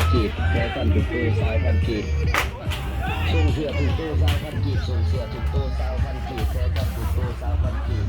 พันกีบ แพ้ต้นถูกตู้ ซาวพันกีบ ส่งเสื้อถูกตู้ ซาวพันกีบ ส่งเสื้อถูกตู้ ซาวพันกีบ แพ้ต้นถูกตู้ ซาวพันกีบ